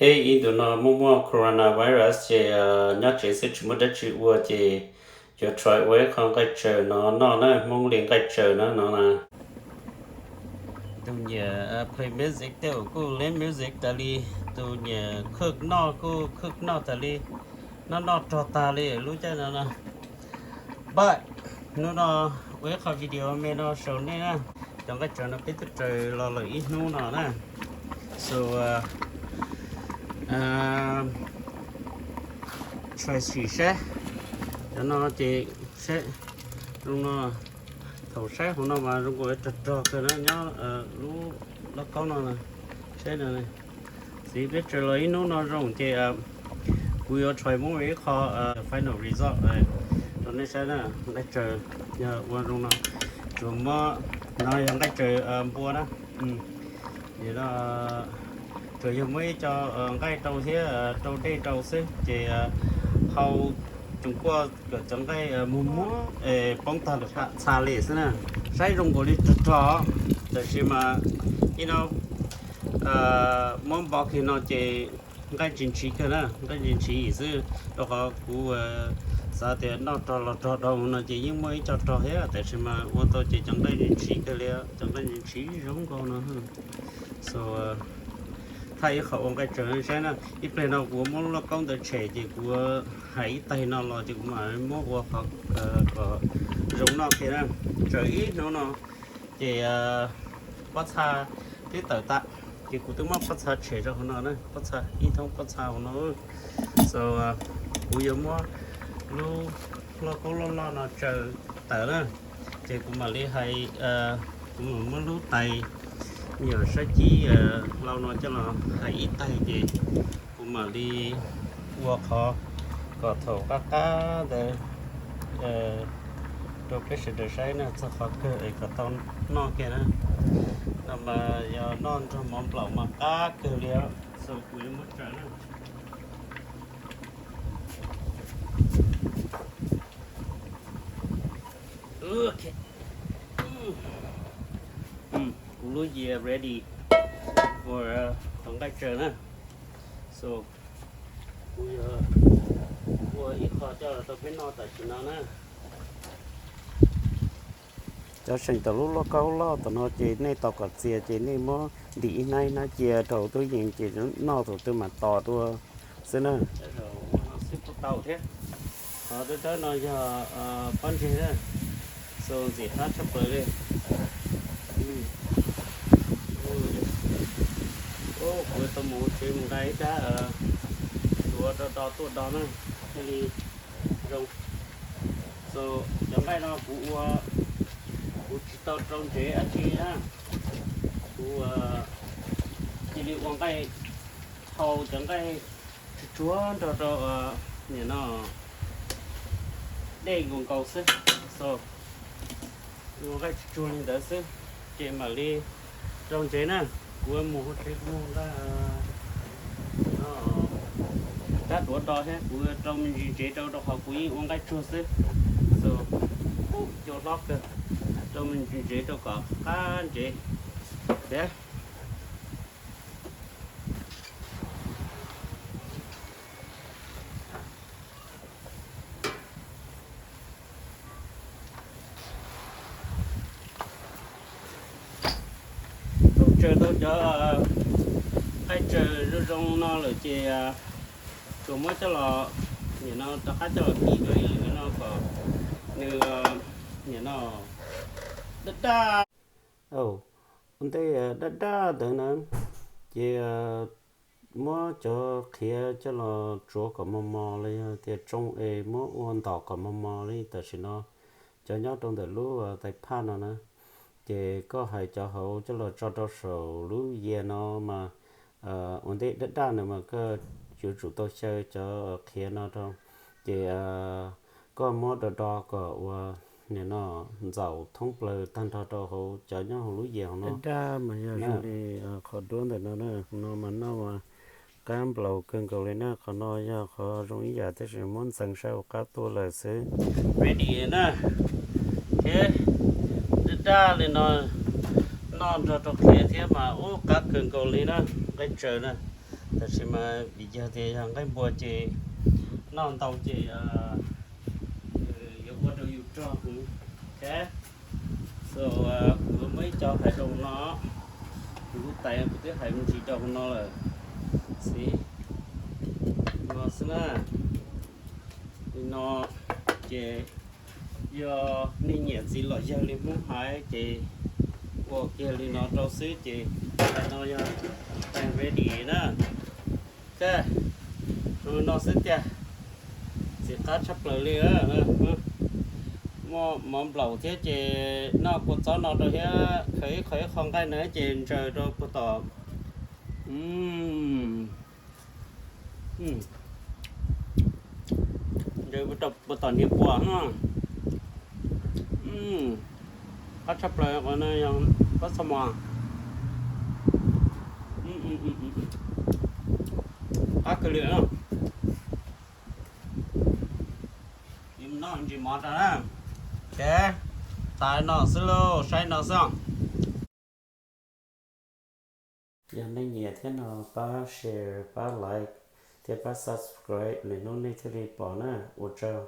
Ib ntus no muaj muaj coronavirus ces nyob tsev xwb tsis muaj dab tsi ua ces yuav try ua ib qho nqaij tsaws no noj na, Hmoob li nqaij tsaws no no na. Tus nyiam play music tej zaum kuj leb music tas li, tus nyiam cook noj kuj cook noj tas li, noj noj rog tag li lub caij no no. But hnub no ua ib qho video me no sau nej na, cov nqaij tsaws no peb twb tsaws los lawm ib hnub no na. So try sim saib, cov no ces saib zoo no, thaum saib hauv no mas zoo nkaus rog rog kawg na, nyob lub lauj kaub no, saib no. Txiv peb tsaws los ib hnub no zoo ces kuv yuav try muab ib qho final result rau nej saib na. Nqaij tsaws yog ua zoo no, tsuas muab, no yog nqaij tsaws npua na. Tsuas yog muab ib co nqaij rau thiab rau dej rau xwb ces hau tsoos kuaj kom cov nqaij muag muag poob tag lawm txha li xwb na. Saib zoo nkaus li rog rog, tab sis mas ib no muab npo kiag no ces nqaij ntshis ntshis kawg na, nqaij ntshis ntshis xwb. Rau qhov kuv xav tias noj rog los rog dhau no ces yeej muaj ib co rog thiab, tab sis mas ua tau ces cov nqaij ntshis ntshis kawg li, cov nqaij ntshis ntshis zoo nkauj no. So thaj ib qho ua nqaij tsaws saib na. Ib pliag no kuv muab lub lauj kaub ntawd tshem ces kuv hais ib taig no los ces kuv mam muab ua qhov kom zoo noj kiag na. Tsaws ib hnub no ces pob txha twb tawm tas, ces kuv twb muab pob txha tshem rau hauv no na, pob txha ib thoob pob txha hauv no. So kuv yuav muab lub lauj kaub loj loj no tsaws tawm na, ces kuv mam li hais, kuv mam muab lub tais me nyuam sab cib hlau no coj los hais ib taig ces kuv mam li ua qhov kom thaum qab qab ntawd rau peb sawv daws saib na, txog qhov kawg es kom tau noj kiag na. No mas yog noj nrog mov nplaum mas qab kawg li. So kuv yuav muab tsaws na. Kuv lub yias ready for thaum nqaij tsaws na. So kuv yuav ua ib qho coj los rau peb noj tam sim no na. Cov seem tom lub lauj kaub loj tom no ces nej tos kom txias ces nej muab ntim ib hnab ib hnab cia rau tub yees ces noj thaum twg mam tos dua xwb na. Xwb kuj tau thiab. Qhov dawb dawb no yog pob ntseg na, so ntxim qab tshaj plaws li. Kuv tau mus tsev mus nqa ib rab duav do do tuaj do na, thiaj li zoo. So cov nqaij no kuv ua, kuv tsis tau rau ntsev dab tsi na, kuv cia li ua nqaij, hau cov nqaij tsuag tsuag nrog rau nim no dej nkaus nkaus xwb. So ua nqaij tsuag tsuag li ntawd xwb, ces mam li rau ntsev na. Kuv mus hauv tsev kuv mus nqa rab duav do thiab, kuv rau me ntsis ntsev rau rau qhov kuv yeej ua nqaij tsuag xwb. So cua hlob kawg, rau me ntsis ntsev rau kom qab ntsev thiab. Thaum tsaws tau cov nqaij tsaws zoo zoo no lawm ces tsuas muab coj los, nim no rov qab coj los kib dua ib lwm no kom nws, nim no daj daj. Ua ntej daj daj ntawd na, ces muab cov qhiav coj los tsuav kom mos mos los yog tias tsoo es muab ua ntom kom mos mos li tam sim no cov nyob rau ntawm lub tais phaj no na. Ces koj hais cov hauv coj los tso rau saum lub yias no mas ua ntej daj daj ntawd mas koj yuav tsum tau xyaw cov qhiav no rau. Ces koj muab do do kom ua nim no ntxaum thoob plaws tag nrho rau hauv cov nyob hauv lub yias hauv no. Daj daj mas yog zoo li qhov duab ntawm no na, no mas noj mas qab nplaum kawg nkaus li na. Qhov no yog qhov zoo ib yam tab sis muab ntxeev saib hauv qab tuaj lawm xwb. Ready na, thiab daj daj li no noj nrog rau qhiav thiab mas ub qab kawg nkaus li na, nqaij tsaws na. Tab sis mas vim yog tias yog nqaij npua ces noj ntau ces yuav ua rau yus rog heev. Ok, so kuv muab ib co hais rau hauv no, kuv lub tais kuv twb hais me ntsis rau hauv no lawm. Xib no xwb na. Li no ces yog nej nyiam txiv los yawg li Hmoob hais ces ua kiag li no rau xwb ces tais no yog tais ready na. Ok, no xwb tiag. Txiv qab tshaj plaws li. Muaj mov nplaum thiab ces noj kua txob no rau thiab khaws ib qho ib qho nqaij na ces ntsaws rau puag tom, ntsaws rau puag tom hniav puas no. Qab tshaj plaws qhov no yog pob txha mos. Qab kawg li no. Noj ntsis mov rau na. Ok, tas no xwb lauj, saib no xwb. Yog nej nyiam thiab no pab share, pab like thiab pab subscribe, lwm hnub nej thiaj li pom na. Ua tsaug.